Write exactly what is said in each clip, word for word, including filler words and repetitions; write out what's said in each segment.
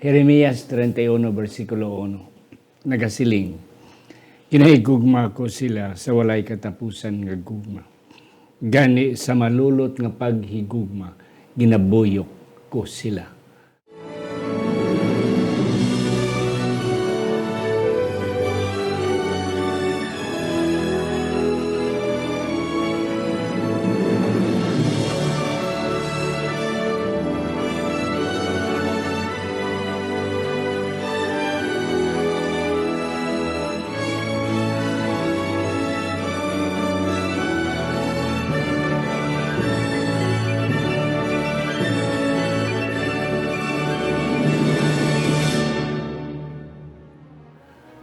Jeremias treinta y uno, bersikulo uno, nagasiling, "Ginahigugma ko sila sa walay katapusan nga gugma. Gani, sa malulot nga paghigugma, ginabuyok ko sila."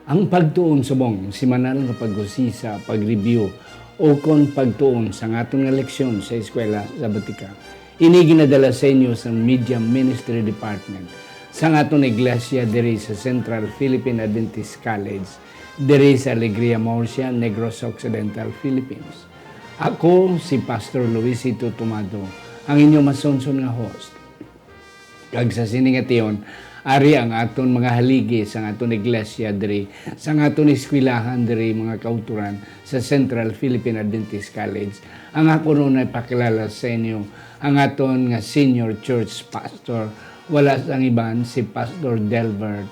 Ang pagtuon subong semanal nga pag-usisa, pag-review, o kon pagtuon sa aton nga leksyon sa eskwela sabatika. Ini ginadala sa inyo sang Media Ministry Department sang aton iglesia diri sa Central Philippine Adventist College, diri sa Alegria, Murcia, Negros Occidental, Philippines. Ako si Pastor Luisito Tomado, ang inyo masunson nga host. Kag sa sini nga tion, ari ang aton mga haligi sang aton iglesia diri, sang aton eskwelahan diri, mga kauturan, sa Central Philippine Adventist College. Ang ako nun ay pakilala sa inyo, ang aton nga senior church pastor, wala sang iban si Pastor Delbert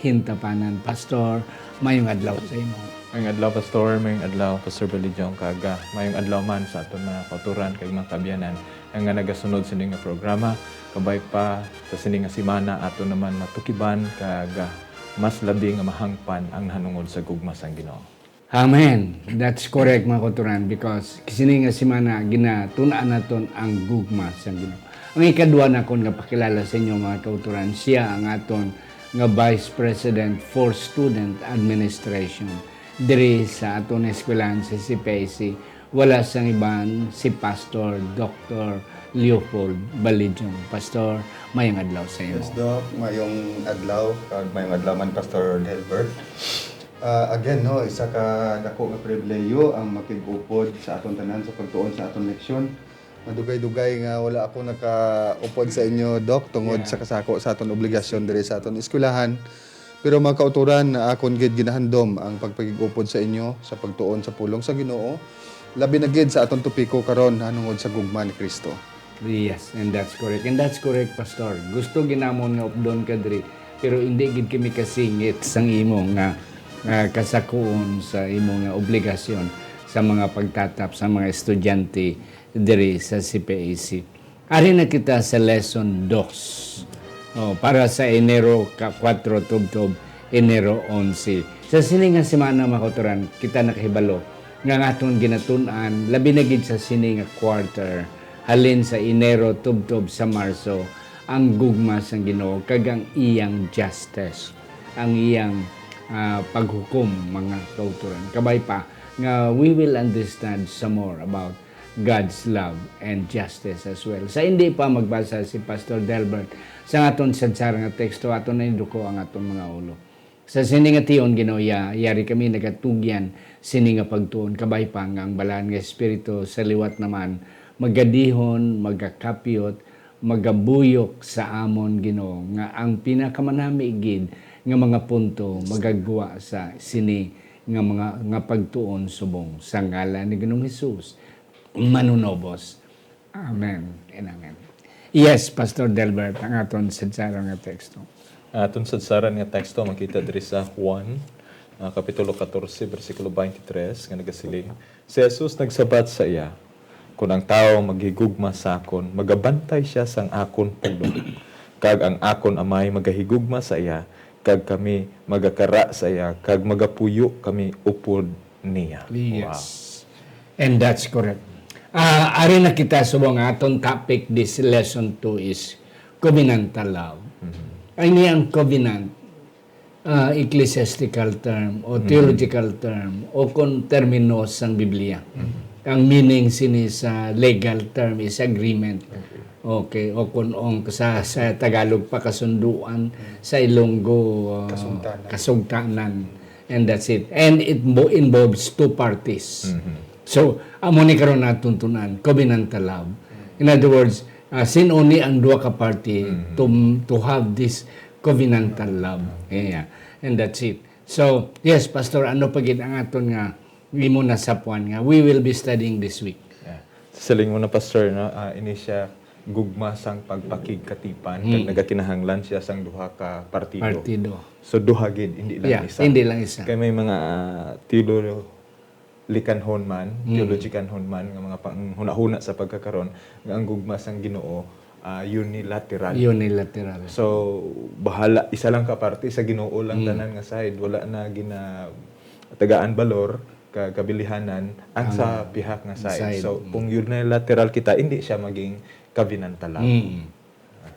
Hintapanan. Pastor, mayong adlaw sa imo. Mayong adlaw, Pastor. Mayong adlaw, Pastor Balidyong, kag, ah, mayong adlaw man sa aton mga kauturan kag mga kaabyanan nga nagasunod sini nga programa. Kabay pa sa sini nga semana, aton naman matukiban kag, ah, mas labi nga mahangpan ang nahanungod sa gugma sang Ginoo. Amen. That's correct, mga kauturan, because sini nga semana ginatun-an naton ang gugma sang Ginoo. Ang ikadua nakon nga pakilala sa inyo, mga kauturan, siya ang aton nga Vice President for Student Administration diri sa aton eskwelahan sa C P I C. Wala sang iban si Pastor Doctor Leopold Balidyong. Pastor, mayong adlaw sa imo. Yes, Doc. Mayong adlaw, kag mayong adlaw man, Pastor Delbert. Ah, again, no, isa ka dako nga pribilehiyo ang makig-upod sa aton tanan sa pagtuon sa aton leksyon. Madugay-dugay nga wala ako nakaupod sa inyo, Doc, tungod Yeah. sa kasako sa aton obligasyon diri sa aton eskwelahan. Pero, mga kauturan, akon gid ginahandom ang pagpakig-upod sa inyo sa pagtuon sa pulong sa Ginoo, labi na gid sa aton topiko karon nahanungod sa gugma ni Cristo. Yes, and that's correct. And that's correct, Pastor. Gusto gid namon nga updon ka diri, pero hindi gid kami kasingit sang imo nga, nga kasakuon sa imo nga obligasyon sa mga pagtatap sa mga estudyante diri sa C P I C. Ari na kita sa lesson dos. Oh, para sa Enero ka kuwatro tubtob Enero onse. Sa sini nga semana, mga kauturan, kita nakahibalo nga ang aton ginatun-an, labi na gid sa sini nga quarter, halin sa Enero tubtob sa Marso, ang gugma sang Ginoo kag ang iyang justice, ang iyang, ah, paghukom, mga kauturan. Kabay pa nga we will understand some more about God's love and justice as well. Sa hindi pa magbasa si Pastor Delbert sa aton sadsara nga teksto, aton na induko ang aton mga ulo. Sa sini nga tion, Ginoo, ya-, yari kami nagatugyan sini nga pagtuon. Kabay pa nga ang Balaan nga Espiritu sa liwat naman magadihon, magakapyot, magabuyok sa amon, Ginoo, nga ang pinakamanami gid nga mga punto magagwa sa sini nga mga, nga pagtuon subong sa ngalan ni Ginoong Hesus, Manunobos. Amen and amen. Yes, Pastor Delbert, ang aton sadsara nga teksto. Aton sadsaran nga teksto makita diri sa Juan, ah, Kapitulo katorse, bersikulo twenty-three, nga nagasiling, si Jesus nagsabat sa iya, "Kon ang tawo maghigugma sa akon, magabantay sia sang akon pulong, kag ang akon Amay magahigugma sa iya, kag kami magakara sa iya, kag magapuyo kami upod niya." Yes. Wow. And that's correct. Ah, ari na kita subong nga aton topic this lesson two is covenantal love. Mhm. Ini ang covenant, ah, ecclesiastical term o Mhm. theological term o kon termino sang Biblia. Mhm. Ang meaning sini sa legal term is agreement. Okay. Okay, o kon ang sa, sa Tagalog pa, kasunduan, sa Ilonggo, ah, Kasugtanan. Kasugtanan. And that's it. And it invo-, involves two parties. Mhm. So, amo ni karon natuntunan, covenantal love. In other words, ah, sin-o ni ang duha ka party Mhm. to, to have this covenantal love. Yeah. And that's it. So, yes, Pastor, ano pa gid ang aton nga imo nasapuan nga we will be studying this week? Yeah. Siling mo na, Pastor, no? Ah, ini siya gugma sang pagpakigkatipan, kag Mm. nagakinahanglan siya sang duha ka partido. Partido. So, duha gid, hindi lang Yeah, isa. hindi lang isa. Kay may mga, ah, teolo-, likanhon man, Mm. theologikanhon man, nga mga panghunahuna sa pagkakaron, nga ang gugma sang Ginoo, ah, unilateral. Unilateral. So, bahala, isa lang ka parte, sa Ginoo lang Mm. tanan nga side. Wala na gina-, tagaan balor, ka-, kabilihanan, ang sa Ang pihak nga side. side. So, Mm. kung unilateral kita, hindi siya maging covenantal love. Mm.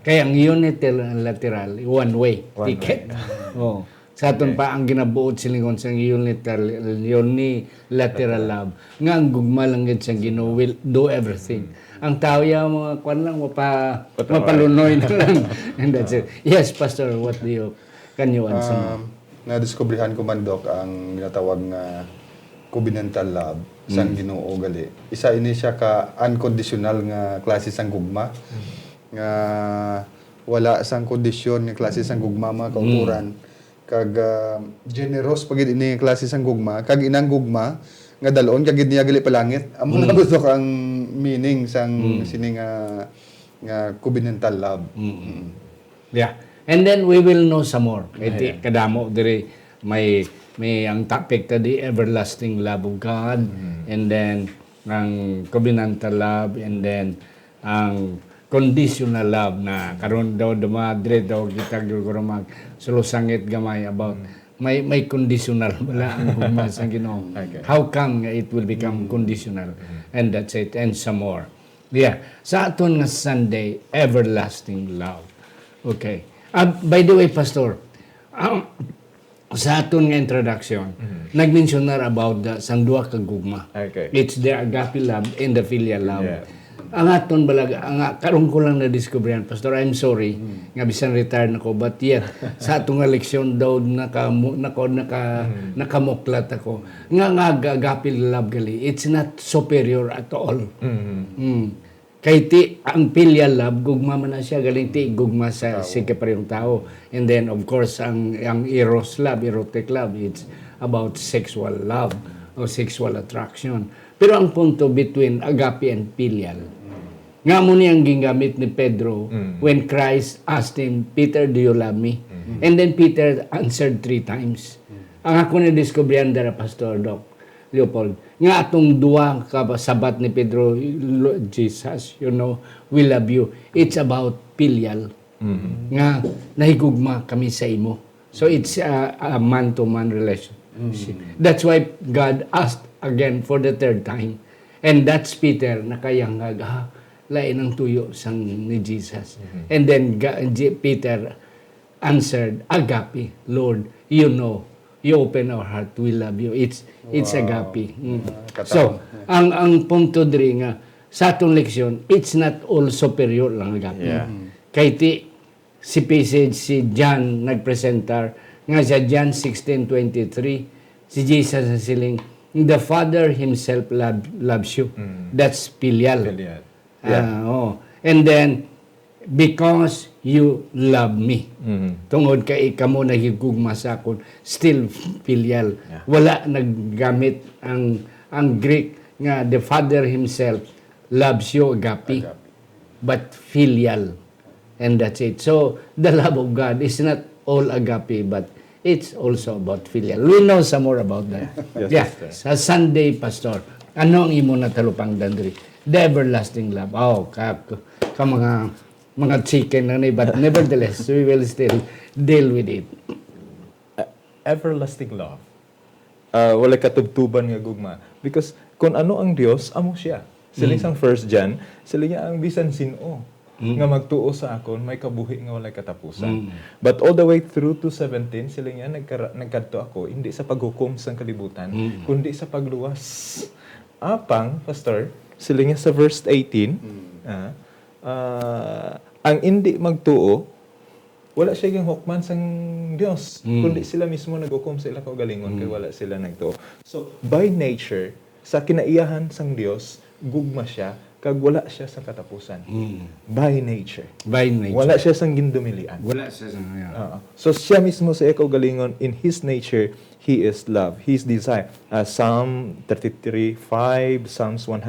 Kaya ang unilateral, one way One ticket. way. Oh. Sa aton Okay. pa ang ginabuot silingon sang unilateral, unilateral Lateral. love, nga ang gugma lang gid sang Ginoo will do everything. Mm. Ang tao ya mga kwan lang, mapa-, Patawag. mapalunoy na lang. And that's it. Ah. Yes, Pastor, what do you, can you answer? Um, nadiskubrihan ko man, Doc, ang ginatawag nga covenantal love sang Mm. Ginoo gali. Isa ini siya ka unconditional nga klase sang gugma. Mm. Nga wala sang kondisyon nga klase sang gugma, mga Mm. kautoran. Kag, ah, generous pa gid ini nga klase sang gugma. Kag inang gugma nga dal-on ka gid niya gali palangit. Amo na Mm. gusto kang meaning sang Mm. sini nga, nga covenantal love. Mm. Mm. Yeah. And then we will know some more. Kay ti-, Ayan. kadamo diri may, may ang topic ta di everlasting love of God, Mm. and then ang covenantal love, and then ang conditional love na karon daw dumadre daw kita siguro mag sulusangit gamay about Mm. may, may conditional wala ang gugma sa Ginoo. Okay. How come nga it will become Mm. conditional? Mm. And that's it, and some more. Yeah. Sa aton nga Sunday, everlasting love. Okay. Ah, by the way, Pastor, um, sa aton nga introduction, Mhm. nagmensionar about the, sang duha ka gugma. Okay. It's the agape love and the filial love. Yeah. Ang aton balag-, ang a-, karon ko lang nadiskubrihan, Pastor, I'm sorry, Mm. nga bisan retired na ko, but yet, sa aton nga leksyon daw nakamu-, nako-, naka-, Mm. nakamuklat ako. Nga, nga ag-, agape love gali, it's not superior at all. Mm. Mm. Kay ti, ang filial love, gugma man na siya, galing ti, gugma sa, Tao. sa kaparehong tao. And then, of course, ang, ang eros love, erotic love, it's about sexual love o sexual attraction. Pero ang punto between agape and filial, nga mo ni ang gingamit ni Pedro Mm. when Christ asked him, "Peter, do you love me?" Mm. And then Peter answered three times. Mm. Ang ako na-discoveryhan dara, Pastor Doc Leopold, nga atong duha ka sabat ni Pedro, "Lo-, Jesus, you know, we love you." It's about filial. Mm. Nga nahigugma kami sa imo. So, it's a, a man-to-man relationship. Mm. That's why God asked again for the third time. And that's Peter, nakayangag, "Ah, lain ang tuyo sang ni Jesus." Mhm. And then ga-, J-, Peter answered, "Agape, Lord, you know, you open our heart, we love you." It's, it's Wow. agape. Mm. Ah, So, katapang. ang, ang punto diri nga, sa atong leksyon, it's not all superior lang agape. Yeah. Mhm. Kay ti, si P C, si John nagpresentar nga sa John sixteen twenty-three, si Jesus ang siling, "The Father himself love, loves you." Mm. That's filial. Filial. Ah, Yeah. oh. And then, "Because you love me." Mm. Tungod kay kamo nahigugma sa akon, still filial. Yeah. Wala naggamit ang, ang Greek nga, "The Father himself loves you," agape. Agape. But filial. And that's it. So, the love of God is not all agape, but it's also about filial. We know some more about that. Yes, Yeah. Pastor. Sa Sunday, Pastor, ano ang imo natalupangdan diri? The everlasting love. Oh, ka, ka mga, mga chicken na ni, but nevertheless, we will still deal with it. Uh, everlasting love. Ah, walay katubtuban nga gugma. Because kung ano ang Dios, amo siya. Siling Mm. sang First John, siling niya ang bisan sin-o Mm. nga magtuo sa akon, may kabuhi nga walay katapusan. Mm. But all the way through to seventeen, siling niya, "Nagkara-, nagkadto ako, hindi sa paghukom sang kalibutan, Mm. kundi sa pagluwas." Apang, Pastor, siling niya sa verse eighteen, Mm. ah, ah, ang hindi magtuo, wala siya ginhukman sang Dios, Mm. kundi sila mismo naghukom sa ila kaugalingon, kay Mm. wala sila nagtuo. So, by nature, sa kinaiyahan sang Dios, gugma siya, kag wala siya sang katapusan. Mm. By nature. By nature. Wala siya sang gindumilian. Wala siya sa... Yeah. Oo. So siya mismo sa iya kaugalingon, in his nature, he is love. He is desire. Ah, Psalm thirty-three five, Psalms one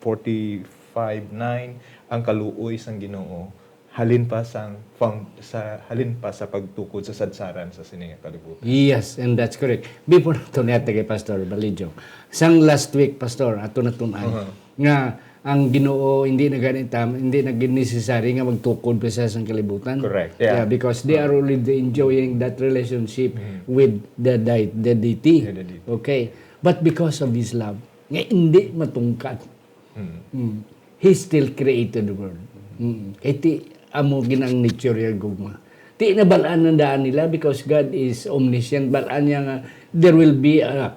forty-five nine, ang kaluoy sang Ginoo halin pa sang found, sa halin pa sa pagtukod sa sadsaran sa sini nga kalibutan. Yes, and that's correct. Before nato niya kay Pastor Balijo, sang last week, Pastor, ato na tun-an Uh-huh. nga ang Ginoo hindi na gani tam, hindi na gid necessary nga magtukod pa siya sang kalibutan. Correct. Yeah. Because they are already enjoying that relationship Mhm. with the di- the deity. Yeah, the deity. Okay. But because of his love, nga hindi matungkad, Mm. mm, he still created the world. Mm. Kay ti amo gid ang nature ya gugma. Ti nabal-an na daan nila because God is omniscient. Bal-an niya nga there will be a,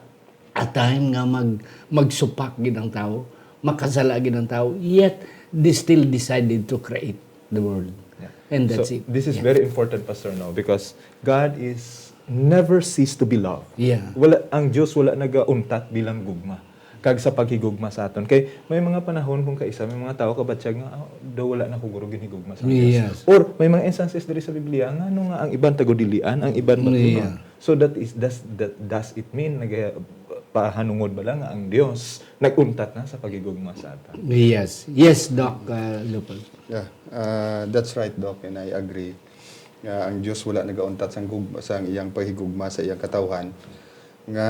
a time nga mag magsupak gid ang tawo, makasala gid ang tawo. Yet they still decided to create the world. Yeah. And that's So, it. This is Yeah. very important, Pastor, no, because God is never cease to be loved. Yeah. Wala, ang Dios wala nagauntat bilang gugma kag sa paghigugma sa aton. Kay may mga panahon kung kaisa may mga tawo kabatyag nga, "Ah, daw wala na ko guro ginhigugma sa Dios." Yes. Or may mga instances diri sa Biblia nga ano nga ang iban tagodilian, ang iban Yeah. batunon. So that is does that, does it mean nagapahanungod ba lang nga ang Dios nag-untat na sa paghigugma sa aton? Yes. Yes, Doc uh, Lupol. Yeah, uh, that's right, Doc, and I agree. Nga ang Dios wala nagauntat sang gug- sang iyang paghigugma sa iyang katawhan. Nga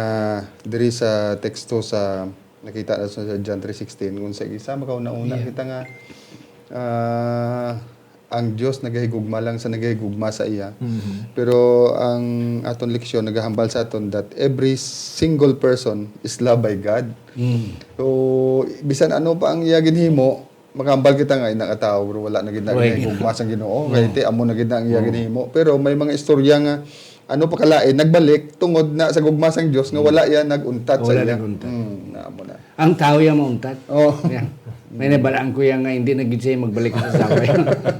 diri sa teksto sa nakita na sa John three sixteen, kung sa isa makauna-una Yeah. kita nga ah, ang Dios nagahigugma lang sa nagahigugma sa iya. Mhm. Pero ang aton leksyon nagahambal sa aton that every single person is loved by God. Mm. So, bisan ano pa ang iya ginhimo, makahambal kita nga, "Ay, nakatawo, bro, wala na gid na Oy. ginhigugma sang Ginoo, kay ti amo na gid na ang iya ginhimo." Pero may mga istorya nga ano pa kalain, nagbalik tungod na sa gugma sang Dios nga wala iya nag-untat sa Wala iya. nag-untat. Hmm, naamo na. Ang tawo ya mauntat. Oh. Yeah. May nabalaan ko yan nga hindi na gid siya magbalik sa asawa.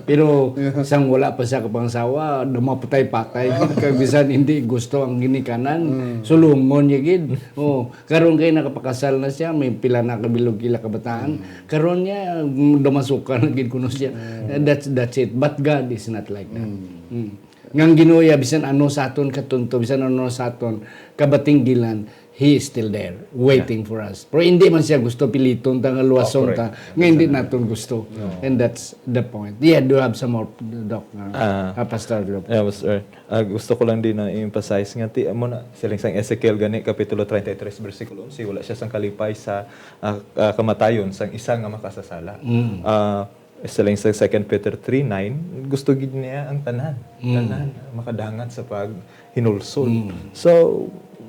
Pero sang wala pa siya kapangasawa, dumapatay-patay. Kag bisan hindi gusto ang ginikanan, sulungon niya gid. Oh, karon kay nakapakasal na siya, may pila na kabilog ila kabataan. Karon niya, mm, dumasuka na gid kuno siya. That's that's it. But God is not like that. Mm. Nga ang Ginoo ya, bisan ano sa aton katunto, bisan ano sa aton kabatinggilan, He is still there, waiting for us. Pero hindi man siya gusto piliton ta nga luwason Correct. Ta, nga hindi naton gusto. And that's the point. Yeah, do you have some more, Doc, uh, Ah. uh, Pastor Lop? Yeah, Pastor. Ah, gusto ko lang din na i-emphasize nga ti amo na siling sang Ezekiel gani kapitulo thirty-three bersikulo eleven, wala siya sang kalipay sa ah, ah, kamatayon sang isa nga makasasala. Mm. Ah, siling sa Second Peter three nine, gusto gid niya ang tanan. Mm. Tanan makadangat sa paghinulsol. Mm. So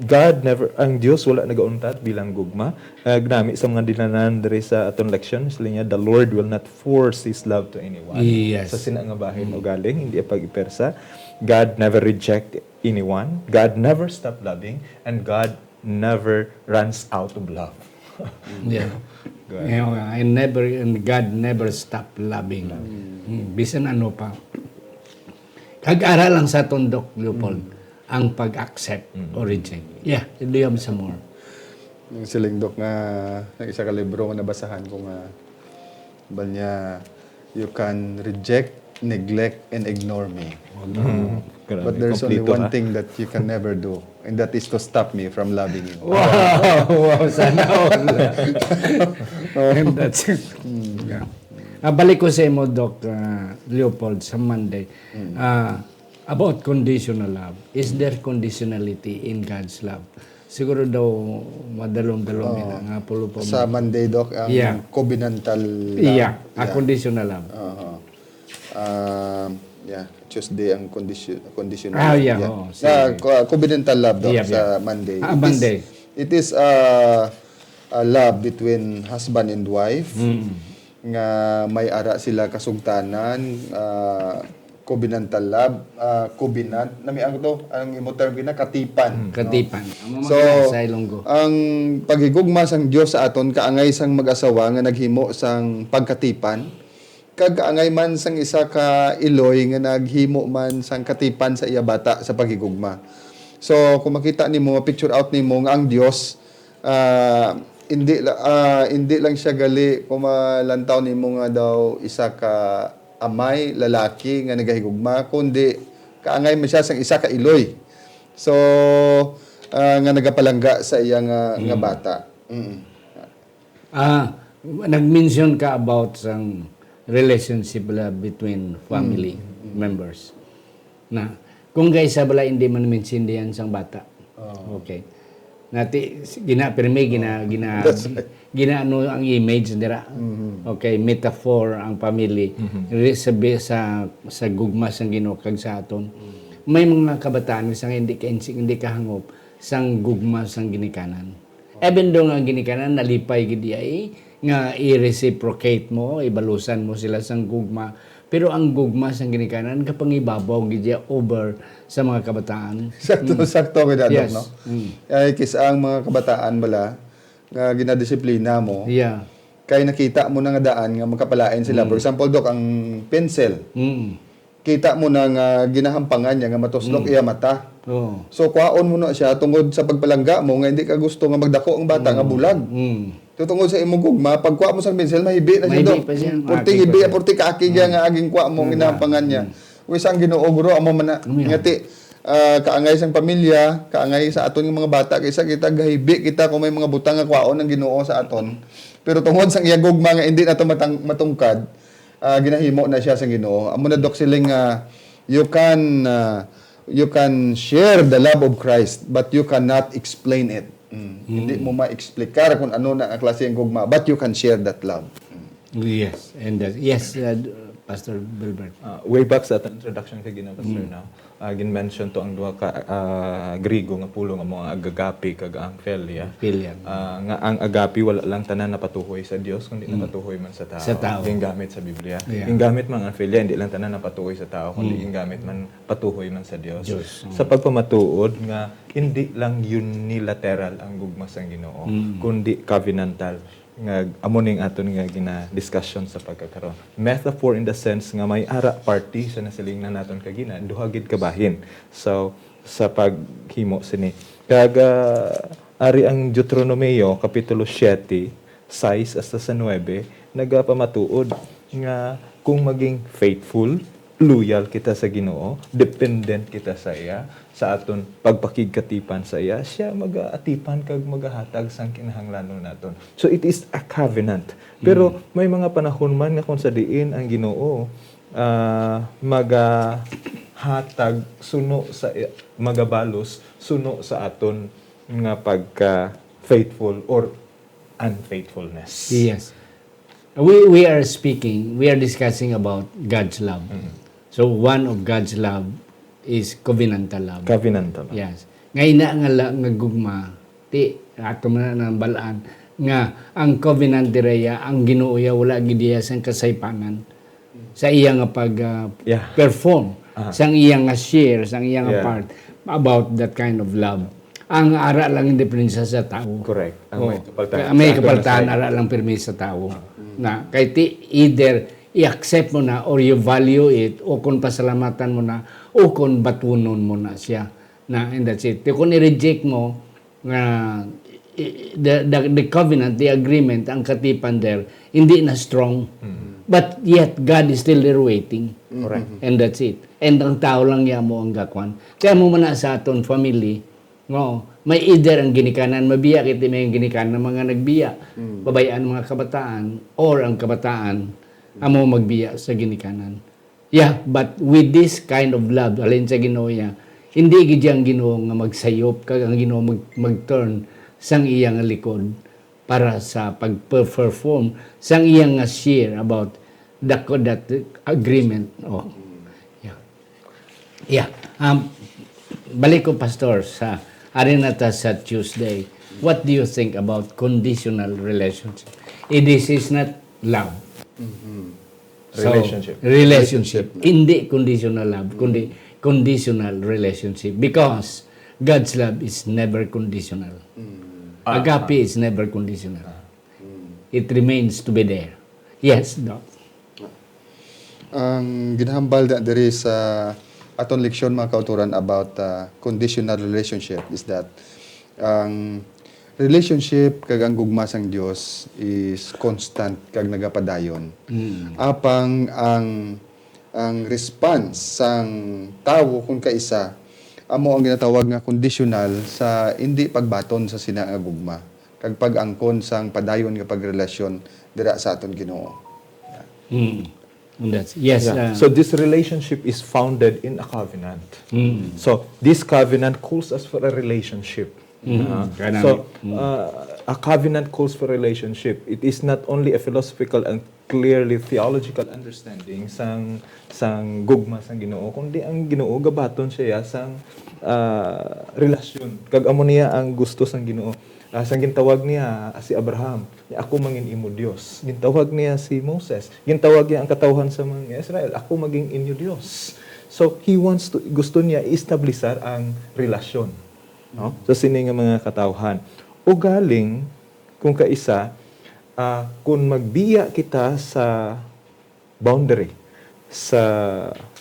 God never, ang Dios wala nagauntat bilang gugma. Ah, gnami sa mga dinanan diri sa aton leksyon, siling niya, "The Lord will not force His love to anyone." Yes. Sa sina nga bahin o galing, hindi pag-ipersa. God never reject anyone. God never stop loving, and God never runs out of love. Yeah. Go ahead. Yeah, I never, and God never stop loving. Mm, bisan ano pa. Kag ara lang sa aton, Doc Leopold, ang pag-accept or reject. Yeah, do you have some more? Yung siling, Doc, nga ang isa ka libro nga nabasahan ko nga bal niya, "You can reject, neglect, and ignore me. Mm. Grabe, But there's only kompleto, one ha? thing that you can never do, and that is to stop me from loving you." Wow! Wow! Sana all. And that's it. Yeah. Ah, balik ko sa imo, Doc ah, Leopold, sa Monday. Ah, about conditional love. Is there conditionality in God's love? Siguro daw madalom-dalom Oo. yun, nga pulo pa Sa mo. Monday, Doc, ang Yeah. covenantal love. Yeah, a conditional love. Oo. Um, yeah, Tuesday ang condition, conditional. Ah, yeah, oo, sige. Ah, co- covenantal love, Doc, Yeah, sa yeah. Monday. Ah, It is, Monday. It is uh, a love between husband and wife Mm. nga may ara sila kasugtanan, ah, covenantal love, ah, covenant, nami ang to, ang imo term gina, katipan, Mm, no? katipan. Ang mga So, sa Ilonggo. Ang paghigugma sang Dios sa aton kaangay sang mag-asawa nga naghimo sang pagkatipan, kag kaangay man sang isa ka iloy nga naghimo man sang katipan sa iya bata sa paghigugma. So, kung makita nimo, ma-picture out nimo nga ang Dios ah, hindi la-, ah, hindi lang siya gali kung malantaw nimo nga daw isa ka amay, lalaki nga nagahigugma, kundi kaangay man siya sang isa ka iloy. So, ah, nga nagapalangga sa iya nga, nga Mm. bata. Mm. Ah, nag-mention ka about sang relationship la between family Mm. Mm. members. Na, kung kaisa bala hindi man maintindihan sang bata. Oh. Okay. Nati, s-, gina, pirmi, gina, Oh. gina, That's right. ginaano ang image dira. Mhm. Okay, metaphor ang family. Mhm. Re-, sa bi-, sa, sa gugma sang Ginoo kag sa aton. Mm. May mga kabataan nga hindi ka, hindi kahangop sang gugma sang ginikanan. Even though nga ang ginikanan nalipay gid iya, eh, nga i-reciprocate mo, ibalusan mo sila sang gugma. Pero ang gugma sang ginikanan kapangibabaw gid iya over sa mga kabataan. Sakto, Mm. sakto gid, Doc, Yes. no? Mm. Ay, kis-a ang mga kabataan bala nga ginadisiplina mo, Yeah. kay nakita mo na nga daan nga magkapalain sila. Mm. For example, Doc, ang pencil. Mm. Kita mo na nga ginahampangan niya nga matuslok Mm. iya mata. Oo. So, kwaon mo na siya tungod sa pagpalangga mo nga hindi ka gusto nga magdako ang bata nga Mm. bulag. Mm. So, tungod sa imong gugma, pagkuha mo sa pencil, mahibi na siya, Mahibi Doc. pa siya. Purti Ah, hibi, okay. purti kaaki niya Mm. nga aging kuha mo, Mm. ginahampangan niya. Mm. Uy, sa ang Ginoo, guro, amo man na. Mm. Ngati, ah, kaangay sang pamilya, kaangay sa aton nga mga bata, kaysa kita gahibi kita kung may mga butang nga kwaon ang Ginoo sa aton. Pero tungod sa iya gugma nga hindi nato matang-, matungkad, ah, ginahimo na siya sa Ginoo. Amo na, Doc, siling nga, you can, ah, you can share the love of Christ, but you cannot explain it. Mm. Mm. Hindi mo ma-explicar kung ano na ang klase ng gugma, but you can share that love. Mm. Yes, and that, yes, uh, Pastor Bilbert. Ah, way back sa aton introduction kay Gina, Pastor, Mm. no? Ah, gin-mention to ang duha ka, ah, Griego nga pulong, amo ang agape kag ang philia. Philia. Ah, nga ang agape wala lang tanan napatuhoy sa Dios, kundi Mm. napatuhoy man sa tao. Sa tao. Gingamit sa Biblia. Yeah. Gingamit man ang philia, hindi lang tanan napatuhoy sa tao, kundi Mm. gingamit man patuhoy man sa Dios. Dios. Sa Mm. pagpamatuod nga hindi lang unilateral ang gugma sang Ginoo, Mm. kundi covenantal. Nga amo ning aton nga gina-discussion sa pagkakaron. Metaphor in the sense nga may ara party sa nasiling na naton kagina, duha gid ka bahin. So, sa paghimo sini. Kag, ah, ari ang Deuteronomio, Kapitulo siete, sais hasta sa nuebe, nagapamatuod nga kung maging faithful, loyal kita sa Ginoo, dependent kita sa iya, sa aton pagpakigkatipan sa iya, siya magaatipan kag magahatag sang kinahanglanon naton. So, it is a covenant. Pero Mm. may mga panahon man nga kung sa diin ang Ginoo, ah, magahatag suno sa i-, magabalos suno sa aton nga pagka-faithful or unfaithfulness. Yes. We, we are speaking, we are discussing about God's love. Mm. So, one of God's love is covenantal love. Covenantal love. Yes. Nga ina nga la-, nga gugma, ti, ato man na nang balaan, nga ang covenant dira ya, ang Ginoo ya, wala gid iya sang kasaypanan sa iya nga pag, ah, Yeah. perform, Ah. sang iya nga share, sang iya nga Yeah. part about that kind of love. Ang ara lang ang diferensya sa tao. Correct. Ang Oh, may kapaltahan ang may sa kapaltahan, akin, ara lang pirmi sa tao. Ah. Na, kay ti, either i-accept mo na or you value it, o kung pasalamatan mo na, o kung batunon mo na siya. Na, and that's it. Ti kung i-reject mo, nga, i-, the, the, the covenant, the agreement, ang katipan there, hindi na strong. Mm. But yet, God is still there waiting. Correct. And that's it. And ang tao lang niya mo ang gakwan. Kaya mo man na sa aton family, no, may either ang ginikanan, mabiya kiti may ginikanan, mga nagbiya, Mm. babayaan mga kabataan, or ang kabataan, amo magbiya sa ginikanan. Yeah, but with this kind of love, halin sa Ginoo niya, hindi gid ang Ginoo nga magsayop, kag ang Ginoo mag-, mag-turn sang iya nga likod para sa pag-perform sang iya nga share about the co-, that agreement. Oh. Yeah. Yeah. Um, balik ko, Pastor, sa, ari na ta sa Tuesday. What do you think about conditional relationship? Eh, this is not love. Mhm. So, Relationship. relationship. Relationship. Hindi conditional love, kundi conditional relationship. Because God's love is never conditional. Mm. Ah, Agape ah. is never conditional. Ah. Mm. It remains to be there. Yes, Doc. Ang ginahambal na diri sa aton leksyon, mga kauturan, about, uh, conditional relationship is that ang Relationship kag ang gugma sang Dios is constant kag nagapadayon. Mm. Apang ang, ang response sang tawo kon kaisa amo ang ginatawag nga kondisyonal sa indi pagbaton sa sina nga gugma kag pag-angkon sang padayon nga pagrelasyon dira sa aton Ginoo. Mm. And that's, yes. Yeah. Uh, So this relationship is founded in a covenant. Mm. So this covenant calls us for a relationship. Mm. Uh, Kana- so Mm. uh, a covenant calls for relationship. It is not only a philosophical and clearly theological understanding sang sang gugma sang Ginoo, kundi ang Ginoo gabaton siya sang uh, relasyon. Kag amo niya ang gusto sang Ginoo. Uh, sang gintawag niya uh, si Abraham, niya, "Ako mangin imo Dios." Gintawag niya si Moses. Gintawag niya ang katawhan sa mga Israel, "Ako maging inyo Dios." So he wants to, gusto niya i-establisar ang relasyon, no? Sa sini nga mga katawhan. Ugaling, kung kaisa, ah, kung magbiya kita sa boundary, sa,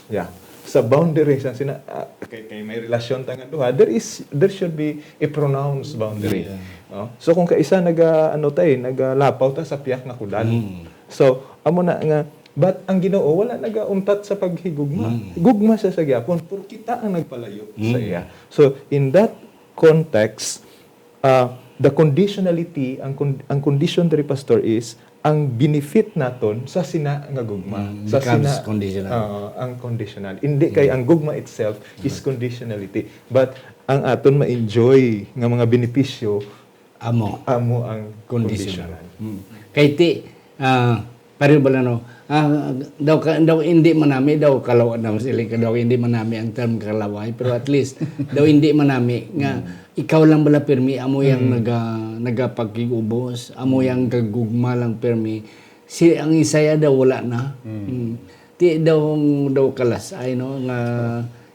yeah, sa boundary sa sina, ah, kay, kay may relasyon ta nga duha, there is, there should be a pronounced boundary. Yeah. No? So kung kaisa naga, ano tay, nagalapaw ta sa piyak nga kudal. Mm. So amo na nga, but ang Ginoo wala nagauntat sa paghigugma. Mm. Gugma siya sa gyapon, pero kita ang nagpalayo sa Mm. iya. So in that context, uh, the conditionality, ang con- ang condition diri, Pastor, is ang benefit naton sa sina nga gugma. Mm, Sa becomes sina- conditional. Oo, ang conditional. Hindi kay ang gugma itself is conditionality, but ang aton ma-enjoy nga mga benepisyo Amo. amo ang Conditional. conditional. Mm. Kay ti, ah, pareho bala, no? Ah, daw ka, daw hindi manami, daw kalawa, daw sila ka, daw hindi manami ang term kalaway, pero at least daw hindi manami nga ikaw lang bala pirmi amo yang naga nagapakig-ubos, amo yang gagugma lang pirmi. Si ang isaya daw wala na. Mm. Ti daw daw kalas ay, no, nga,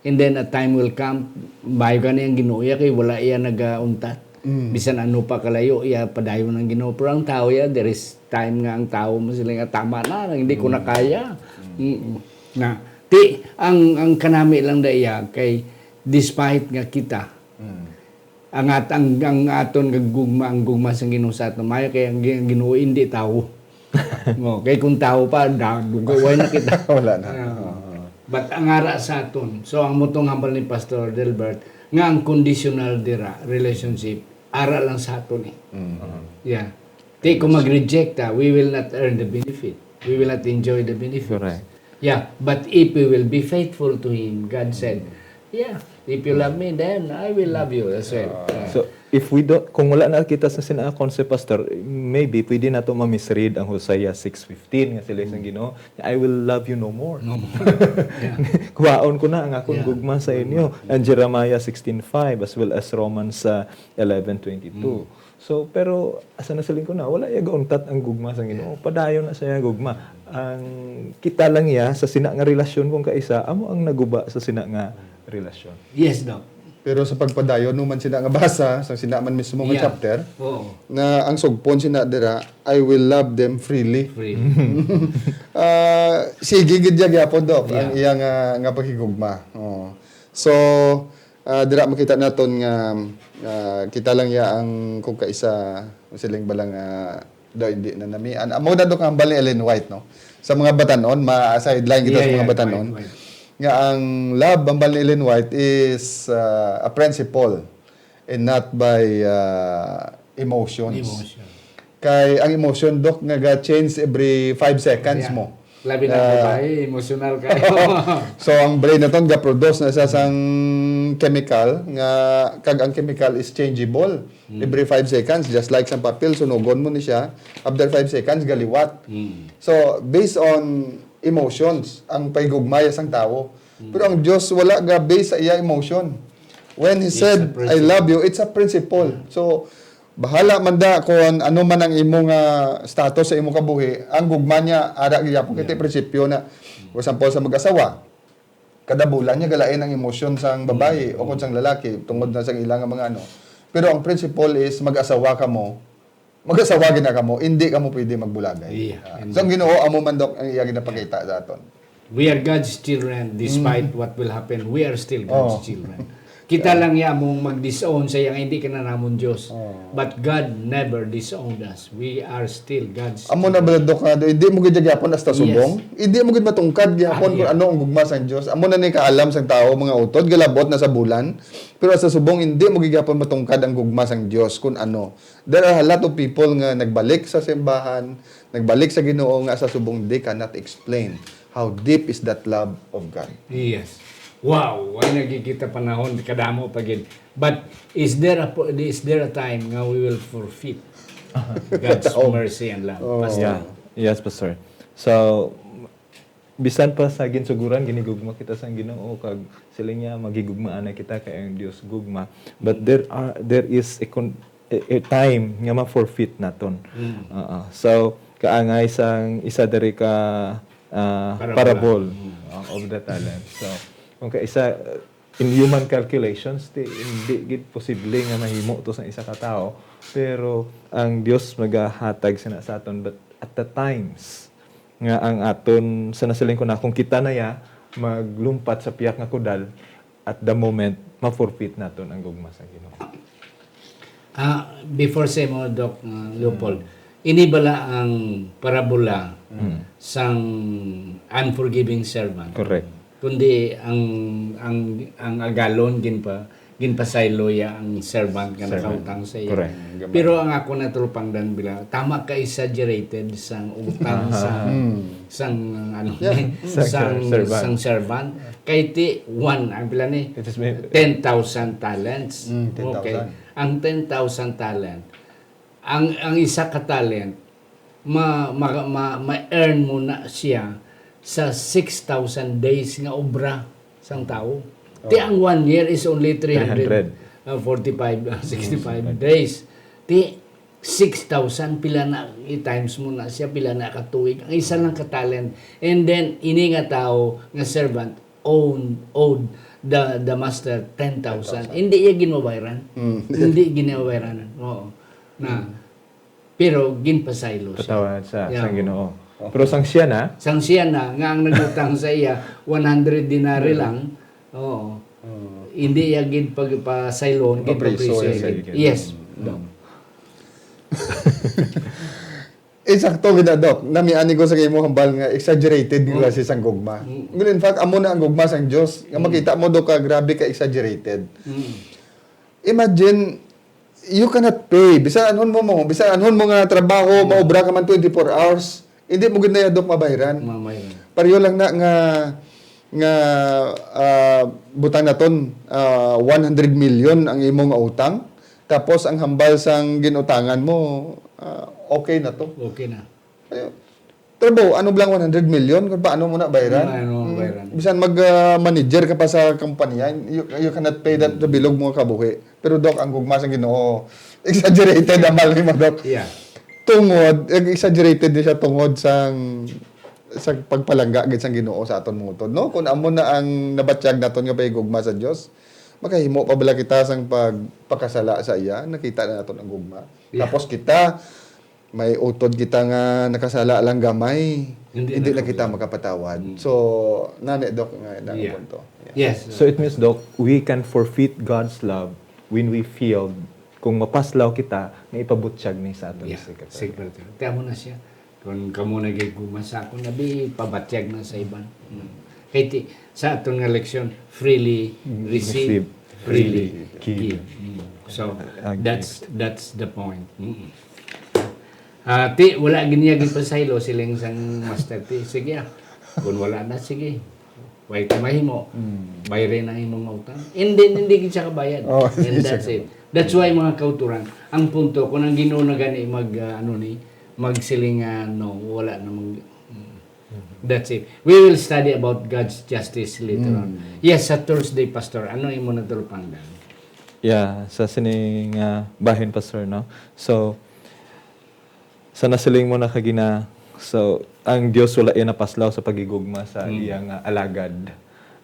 and then a time will come, bayo gani ang Ginoo iya kay wala iya nagauntat. Bisan ano pa kalayo iya padayon ang Ginoo. Pero ang tawo iya, there is time nga ang tawo mo sila nga tama na, hindi ko na kaya. Mm. Na ti ang ang kanami lang da iya kay despite nga kita ang at ang, ang aton nga gugma, ang gugma sang Ginoo sa aton, maayo kay ang, ang Ginoo hindi tawo. No, kay kung tawo pa, da, dugaway na kita. Wala na. Ah. But ang ara sa aton, so ang mutong hambal ni Pastor Delbert, nga ang conditional dira, relationship, ara lang sa aton eh. Yeah. Di kung mag-reject ta, we will not earn the benefit. We will not enjoy the benefits. Correct. Yeah, but if we will be faithful to Him, God said, "Yeah, if you love me, then I will love you as well." So, if we don't, kung wala na kita sa sina concept, Pastor, maybe pwede nato ma-misread ang Hosea six fifteen nga sila sang Ginoo, "I will love you no more." No more. Kuhaon ko na ang akong Yeah. gugma sa inyo. And Jeremiah sixteen five as well as Romans uh, eleven twenty-two. So, pero asa na siling ko na, wala iya gauntat ang gugma sa Ginoo. Padayon na siya gugma. Ang kita lang iya sa sina nga relasyon kung kaisa, amo ang naguba sa sina nga relasyon. Yes, Doc. Pero sa pagpadayon mo man sina nga basa, sa sina man mismo nga Yeah. chapter, Oo. nga ang sugpon sina dira, "I will love them freely." Free. Ah, sige gid ya gyapon, Doc, ang Yeah. iya nga, nga paghigugma. Oh. So, ah, dira makita naton nga ah, kita lang ya ang kung kaisa siling bala nga daw hindi na nami. An amo na, Doc, hambal ni Ellen White, no? Sa mga batanon, ma-sideline kita Yeah, sa mga yeah, batanon. right, right. Nga ang love, hambal ni Ellen White, is ah, a principle and not by ah, emotions. Emotion. Kay ang emotion, Doc, nga ga-change every five seconds Yeah. mo. Labi na Ah. babae, emotional kayo. So ang brain naton ga-produce na siya sang chemical nga, kag ang chemical is changeable. Every five seconds, just like sang papel, sunugon mo ni siya. After five seconds, galiwat. Mm. So based on emotions ang paghigugma ya sang tawo. Pero ang Dios wala ga base sa iya emotion. When He It's a said, "I principle. love you," it's a principle. So bahala man da kung ano man ang imo nga status sa imo kabuhi, ang gugma niya ara gyapon kay prinsipyo na. For example, sa mag-asawa, kada bulan niya galain ang emosyon sang babayi o kung sang lalaki tungod na sang ila nga mga ano. Pero ang principle is mag-asawa kamo, mag-asawa gid na kamo, hindi kamo pwede magbulagay. Yeah, Ah, hindi. so ang Ginoo amo man, Doc, ang iya ginapakita sa aton. We are God's children despite what will happen. We are still God's Oh. children. Kita lang ya among mag-disown sa iya nga hindi ka na namon Dios. Oh. But God never disowned us. We are still God's Amo na ba, children. Dok, nga hindi mo gid gyapon hasta Yes. subong? Hindi mo gid matungkad gyapon Ah, kung yeah. ano ang gugma sang Dios. Amo na ni kaalam sang tawo, mga utod, galabot na sa bulan. Pero hasta subong, hindi mo gid gyapon matungkad ang gugma sang Dios kung ano. There are a lot of people nga nagbalik sa simbahan, nagbalik sa Ginoo nga sa subong they cannot explain how deep is that love of God. Yes. Wow, ay nagkikita panahon kadamo pa gid. But is there a po- is there a time nga we will forfeit God's Totoo. Mercy and love, Oh. Pastor? Yeah. Yes, Pastor. So, bisan pa sa ginsuguran, ginigugma kita sang Ginoo, kag siling niya, magigugmaan na kita kay ang Dios gugma. But there are there is a, con- a, a time nga ma-forfeit naton. Mm. Oo. So, kaangay sang isa diri ka ah, Parabola. parable Mm. ah, of the talent. So, kung ka isa, in human calculations, di, hindi gid posible nga mahimo to sa isa ka tawo. Pero ang Dios magahatag sina sa aton, but at the times nga ang aton, sa nasiling ko na, kung kita na ya maglumpat sa piyak nga kudal, at the moment, ma-forfeit naton ang gugma sa Ginoo. Ah, before sa mo, Doc, uh, Leopold, ini bala ang parabola Mm. sang unforgiving servant. Correct. Kundi ang ang ang agalon ginpa ginpasaylo ya ang servant nga Servant. Nakautang sa iya. Correct. Pero ang ako natulpangdan bila tama ka exaggerated sang utang sa Mm. sang ano Yeah. ni, Sang sang servant. sang servant kay ti one ang pila ni It is may- ten thousand talents. Mm, ten thousand. Okay. Ang ten thousand talent ang ang isa ka talent ma ma ma, ma-earn mo na siya sa six thousand days nga obra sang tawo. Ti ang one year is only three hundred, Three hundred. uh, forty-five, uh, sixty-five days. Ti six thousand, pila na i-times mo na siya, pila na ka tuig. Ang isa lang ka talent. And then, ini nga tawo nga servant own owed the the master ten thousand. Hindi iya ginbabayaran. Mm. Hindi ginbabayaran. Oo. Na pero ginpasaylo siya. Patawad sa, Yeah. sa Ginoo. Pero sang siya na, Sang siya na nga ang nagutang sa iya one hundred denari lang. Oo. Hindi iya gid pagpasaylon, Papriso, ginpapriso yes, gid. sir. Yes. Mm. Eh, sakto gid na, Doc. Namiani ko sa imo hambal nga exaggerated Mm. nga kasi sang gugma. Mm. Well, in fact, amo na ang gugma sang Dios. Nga Mm. Makita mo, Doc, ka grabe ka exaggerated. Mm. Imagine, you cannot pay. Bisan anhon mo mo, bisan anhon mo nga trabaho, maobra ka man twenty-four hours, hindi mo gid na ya, Doc, mabayran. Mamay. Pareho lang na nga nga ah, butang naton ah, one hundred million ang imo nga utang, tapos ang hambal sang ginutangan mo, ah, okay na to. Okay na. Ayo. Trabaho, ano lang one hundred million kung paano mo na bayaran? Ano, ano Mm. bayaran? Bisan mag ah, manager ka pa sa kumpanya, you, you cannot pay that sa bilog mo kabuhi. Pero, Doc, ang gugma sang Ginoo, exaggerated ang mal nimo, Doc. Yeah. Tungod, exaggerated ni siya tungod sang sa pagpalangga gid sang Ginoo sa aton mga utod, no? Kung amo na ang nabatyag naton nga pahigugma sa Dios, makahimo pa bala kita sang pagpakasala sa iya? Nakita na naton ang gugma. Yeah. Tapos kita, may utod kita nga nakasala lang gamay, Hindi hindi, na na kita kabay. Makapatawad. Mm. So, nani, Doc, nga na ang Yeah. punto. Yeah. Yes. So it means, Doc, we can forfeit God's love when we failed, kung mapaslaw kita nga ipabutyag ni sa aton Yeah, secretary. secretary. Kaya mo na siya. Kung kamo nagiguma sa akon, nabi pabatyag na sa iban. Mm. Kay ti, sa aton nga leksyon, freely Mm, receive, receive, freely freely give. give. Mm. So, Ah, that's that's the point. Mm. Ah, ti, wala gid niya gipasaylo siling sang master ti. Sige ah. Kung wala na, sige. Way ko mahimo. Mm. Bayri na imong utang. And then, hindi gid siya kabayad. Oh, And hindi siya that's it. That's why, mga kauturan, ang punto, kung ang Ginoo na gani mag, ah, ano ni, magsiling nga, no, wala namang, mm. That's it. We will study about God's justice later on. Mm. Yes, sa Thursday, Pastor, ano imo natulpangdan? Yeah, sa sini nga bahin, Pastor, no? So, sa nasiling mo na kagina, so, ang Dios wala iya napaslaw sa pagigugma sa Mm. iya nga alagad.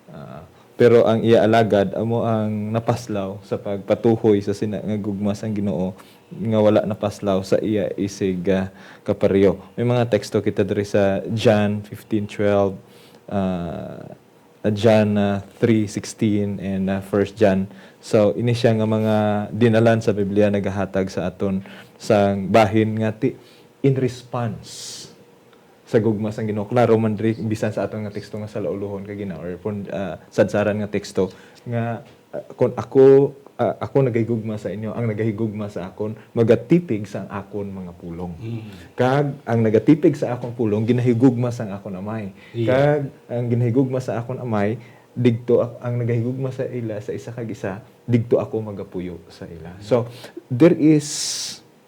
Ah, pero ang iya alagad amo ang napaslaw sa pagpatuhoy sa sina nga gugma sang Ginoo nga wala napaslaw sa iya isig, ah, kapareho. May mga teksto kita diri sa John fifteen twelve, ah, John, ah, three sixteen and, ah, First John. So, ini siya nga mga dinalan sa Biblia nagahatag sa aton sang bahin nga ti-, in response sa gugma sang Ginoo. Klaro man diri, bisan sa aton nga teksto nga salaulohon ka gina-, or pun-, ah, sadsaran nga teksto nga, ah, kon ako, ah, ako nagahigugma sa inyo, ang nagahigugma sa akon magatipig sang akon mga pulong. Mm. Kag ang nagatipig sa akon pulong ginahigugma sang akon Amay. Yeah. Kag ang ginahigugma sa akon Amay, digto ak-, ang nagahigugma sa ila sa isa kag isa, digto ako magapuyo sa ila. So, there is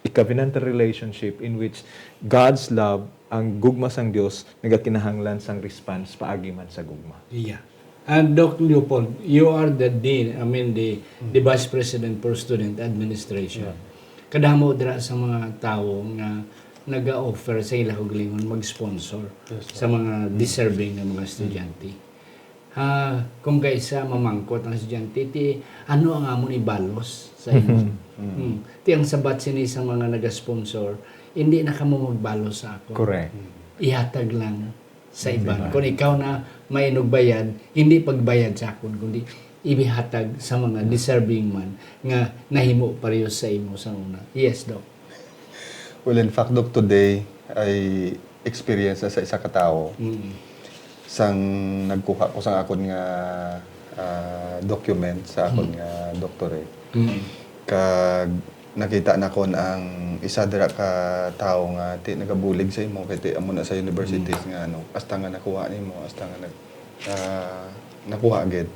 a covenantal relationship in which God's love, ang gugma sang Dios, nagakinahanglan sang response paagi man sa gugma. Yeah. And Doc Leopold, you are the dean, I mean, the, the vice president for student administration. Yeah. Kadamo dira sa mga tawo nga naga-offer sa ila kaugalingon mag-sponsor Yes, sir. sa mga deserving nga mga estudyante. Ha, kung kaisa mamangkot ang estudyante, ti ano ang amon ibalos sa imo? Mm. Ti ang sabat sini sa mga naga-sponsor, hindi na kamo magbalos sa akon. Correct. Ihatag lang sa Sa iban. iban. Kung ikaw na may inugbayad, hindi pagbayad sa akon, kundi ibihatag sa mga deserving man nga nahimo pareho sa imo sa una. Yes, Doc. Well, in fact, Doc, today, I experience na sa isa ka tawo. Mm. Sang nagkuha ko sang akon nga, ah, document sa akon Mm. nga doctorate. Mm. Kag nakita nakon ang isa dira ka tawo nga ti nagabulig sa imo, kay ti amo na sa universities Mm. nga ano, hasta nga nakuha nimo, hasta nga nag-, ah, nakuha gid.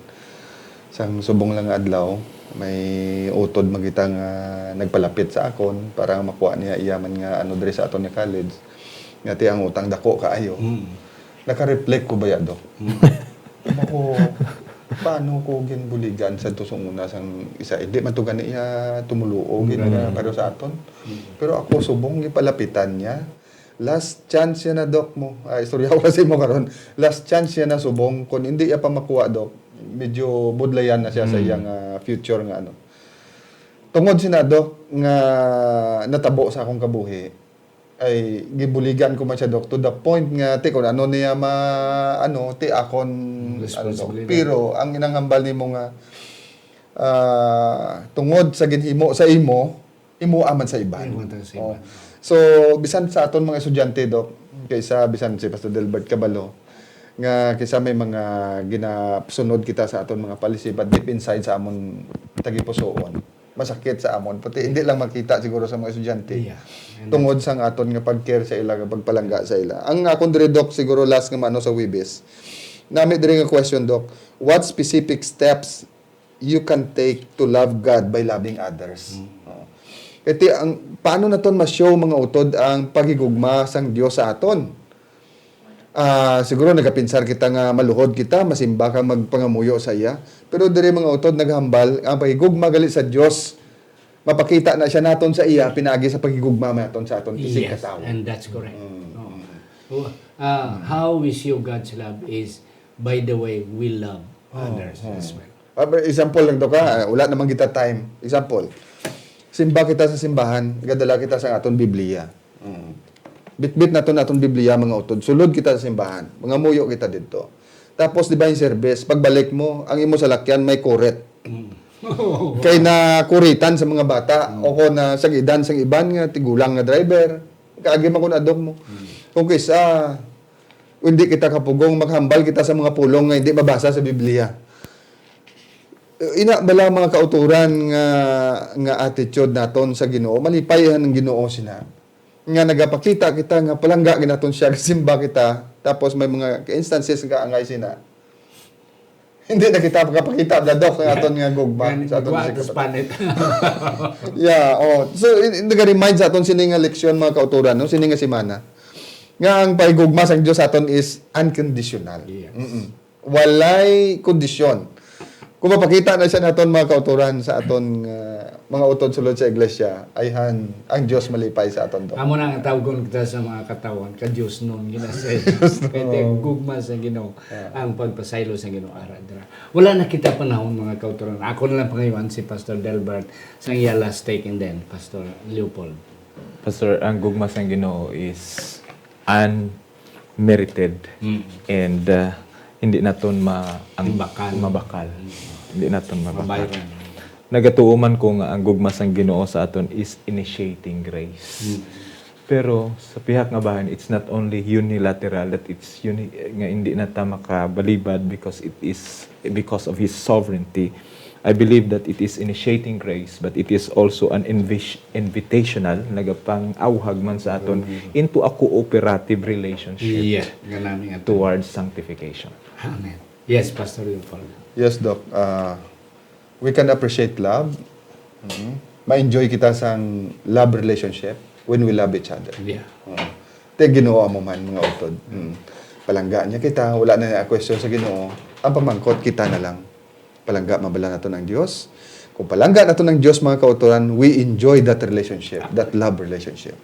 Sang subong lang nga adlaw, may utod man kita nga nagpalapit sa akon para makuha niya iya man nga ano diri sa aton nga college. Nga ti ang utang dako kaayo. Mm. Naka-reflect ko baya, Doc? Mm. Ako, paano ko ginbuligan sa to sung una sang isa? Hindi man to gani iya tumuluo, Mm. gina-, pero sa aton. Mm. Pero ako, subong gipalapitan niya. Last chance niya na, Doc, mo. Ah, istorya ko sa imo karon. Last chance niya na subong. Kung hindi iya pa makuha, Doc, medyo budlayan na siya sa Mm. iyang, ah, future nga ano. Tungod sina, Doc, nga natabo sa akong kabuhi, ay gibuligan ko man siya, Doc, to the point nga, ti, kung ano niya ma-, ano, ti, akon, ano, Doc. Responsibilidad. Pero ang inang hambal nimo nga, ah, tungod sa ginhimo sa imo, imo man sa iban. Imo man sa iban. Oh. So, bisan sa aton mga estudyante, Doc, kaysa bisan si Pastor Delbert kabalo, nga kaysa may mga ginasunod kita sa aton mga policy, but deep inside sa amon tagipusoon, masakit sa amon. Pati hindi lang makita siguro sa mga estudyante. Yeah. And Tungod sang aton nga pag-care sa ila, nga pagpalangga sa ila. Ang akon diri, Doc, siguro last nga mano sa Huwebes, nami diri nga question, Doc, what specific steps you can take to love God by loving others? Mm. Oh. Kay ti ang, paano naton ma-show, mga utod, ang paghigugma sang Dios sa aton? Ah, siguro nagapinsar kita nga maluhod kita, masimba kag magpangamuyo sa iya. Pero diri, mga utod, naghambal, ang paghigugma gali sa Dios, mapakita na siya naton sa iya pinaagi sa paghigugma naton sa aton tisig Yes, katawo. and that's correct. Mm. Oo. Oh, ah, how we show God's love is by the way we love Oh, others oh. as well. Ah, but example lang to ka, ah, wala naman kita time. Example, simba kita sa simbahan, gadala kita sa aton Biblia. Mm. Bitbit naton aton Biblia, mga utod. Sulod kita sa simbahan. Mangamuyo kita didto. Tapos, di ba, yung service, pagbalik mo, ang imo salakyan may kurit. Mm. Kay nakuritan sa mga bata, Mm. o kung na sa gidan sang iban nga tigulang nga driver, kaagi man kun adok mo. Mm. Kung kisa, hindi kita kapugong, maghambal kita sa mga pulong nga hindi mabasa sa Biblia. Ina bala, mga kauturan, nga, nga attitude naton sa Ginoo, malipay ang Ginoo sina. Nga nagapakita kita nga palangga gid naton siya, gasimba kita, tapos may mga instances nga angay sina. Hindi na kita makapakita, Doc, ang aton nga gugma Yan, sa aton gugma, sa tapos kapatid. panit. Yeah, oh. So, in, in, nag-remind sa aton sini nga leksyon, mga kauturan, no? Sini nga semana. Nga ang paghigugma sang Dios sa aton is unconditional. Yes. Mm-mm. Walay kondisyon. Kung mapakita na siya naton, mga kauturan, sa aton, uh, mga utod sulod sa iglesia, ayhan, ang Dios malipay sa aton, Doc. Amo na ang tawgon kita sa mga katawhan, ka-Dios nun, ginasay. Dios nun. Kaya gugma sa Ginoo, Yeah. ang pagpasaylo sa Ginoo, ara, dira. Wala na kita panahon, mga kauturan. Ako na lang pangayuan si Pastor Delbert sa iya last take, and then Pastor Leopold. Pastor, ang gugma sang Ginoo is unmerited. Mm. And, uh, hindi naton ma ang Mabakal. mabakal. Hindi naton mabakal. Mabayran. Nagatuo man ko nga ang gugma sang Ginoo sa aton is initiating grace. Pero sa pihak nga bahin, it's not only unilateral that it's uni- nga hindi na ta makabalibad because it is because of His sovereignty. I believe that it is initiating grace, but it is also an invis- invitational, nagapang-awhag man sa aton into a cooperative relationship Yeah, ganami nga. Towards sanctification. Amen. Yes, Pastor Leopold. Yes, Doc. Ah, we can appreciate love. Mhm. Ma-enjoy kita sang love relationship when we love each other. Yeah. Oo. Te Ginoo amo man, mga utod. Mm. Palangga niya kita, wala na niya question sa Ginoo. Ang pamangkot, kita na lang. Palangga mabala naton ang Dios. Kung palangga naton ang Dios, mga kautoran, we enjoy that relationship, that love relationship.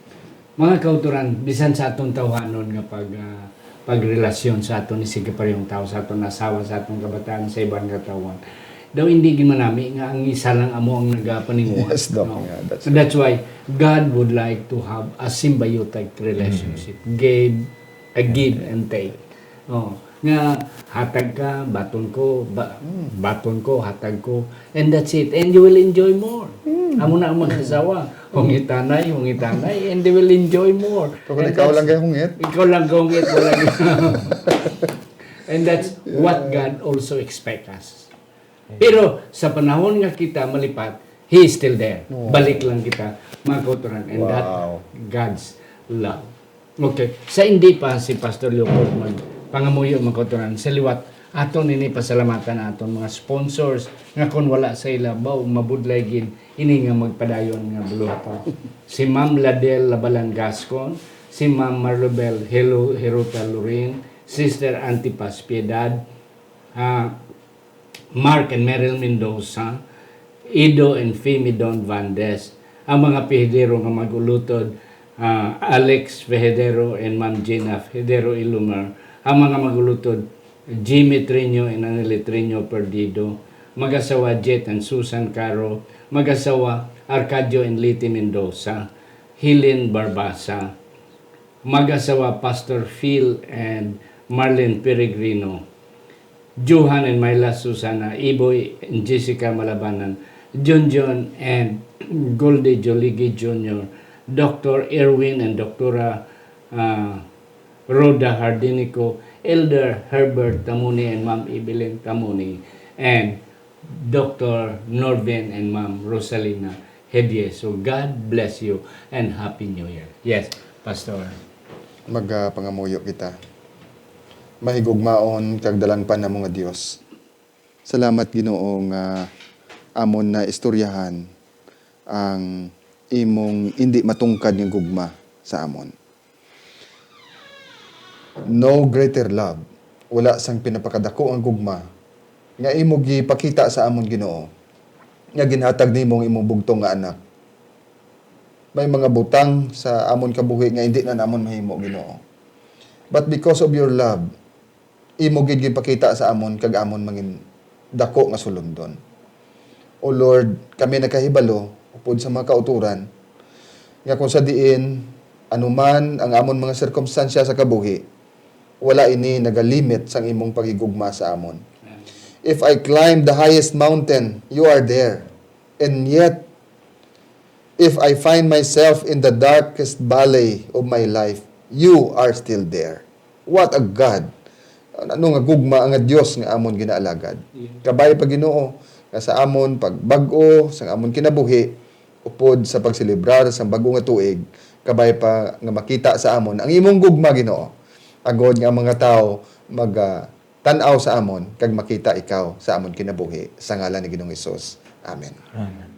Mga kautoran, bisan sa aton tawhanon nga pag ah, pagrelasyon sa aton isig kaparehong tawo, sa aton asawa, sa aton kabataan, sa iban nga tawhan, daw hindi gid manami nga ang isa lang amo ang nagapaninguha. Yes, Doc. No? Yeah, that's And that's why God would like to have a symbiotic relationship. Give, a give and take. Oh, nga hatag ka, baton ko, ba, baton ko, hatag ko. And that's it. And you will enjoy more. Amo na ang mag-asawa. Hungitanay, hungitanay, and they will enjoy more. Pero kung And ikaw that's- lang kay hungit? Ikaw lang kay hungit, wala. And that's what God also expects us. Pero sa panahon nga kita malipat, He is still there. Oh. Balik lang kita, mga kautoran. And that Wow. God's love. Okay. Sa hindi pa si Pastor Leopold magpangamuyo, mga kautoran, sa liwat, aton ini pasalamatan ang aton mga sponsors nga kon wala sa ila, baw, mabudlay gid ini nga magpadayon nga buluhaton. Si Ma'am Ladel Labalan Gascon, si Ma'am Marlobel Helo- Heruta Lorin, Sister Antipas Piedad, ah, Mark and Meryl Mendoza, Ido and Femi Don Vandes, ang mga pihidero nga mag-ulutod, ah, Alex Fehedero and Ma'am Gina Fehedero Ilumar, ang mga mag-ulutod, Jimmy Triño and Aneli Triño Perdido, mag-asawa Jet and Susan Caro, mag-asawa Arcadio and Liti Mendoza, Helen Barbasa, mag-asawa Pastor Phil and Marlene Peregrino, Johan and Myla Susana, Iboy and Jessica Malabanan, Junjun and Goldie Joligi Junior, Doctor Erwin and Doctora, ah, Rhoda Hardinico, Elder Herbert Tamuni and Ma'am Evelyn Tamuni, and Doctor Norvin and Ma'am Rosalina Hedie. So God bless you and Happy New Year. Yes, Pastor. Magapangamuyo kita. Mahigugmaon kag dalangpan namo nga Dios. Salamat, Ginoo, nga amon na istoryahan ang imong indi matungkad nga gugma sa amon. No greater love, wala sang pinapakadako nga gugma nga imo gipakita sa amon, Ginoo, nga ginhatag nimo ang imong bugtong nga anak. May mga butang sa amon kabuhi nga indi na namon mahimo, Ginoo. But because of your love, imo gid gipakita sa amon kag amon mangin dako nga sulondon. O Lord, kami nakahibalo upod sa mga kauturan nga kung sa diin anuman ang amon mga sirkumstansya sa kabuhi, wala ini nagalimit sang imong paghigugma sa amon. If I climb the highest mountain, you are there. And yet, if I find myself in the darkest valley of my life, you are still there. What a God! Ano nga gugma nga Dios nga amon ginaalagad. Kabay pa, Ginoo, nga sa amon pagbag-o sang amon kinabuhi, upod sa pagselebrar sang bag-o nga tuig, kabay pa nga makita sa amon ang imong gugma, Ginoo, agod nga ang mga tawo mag, ah, tan-aw sa amon kag makita ikaw sa amon kinabuhi. Sa ngalan ni Ginoong Hesus. Amen. Amen.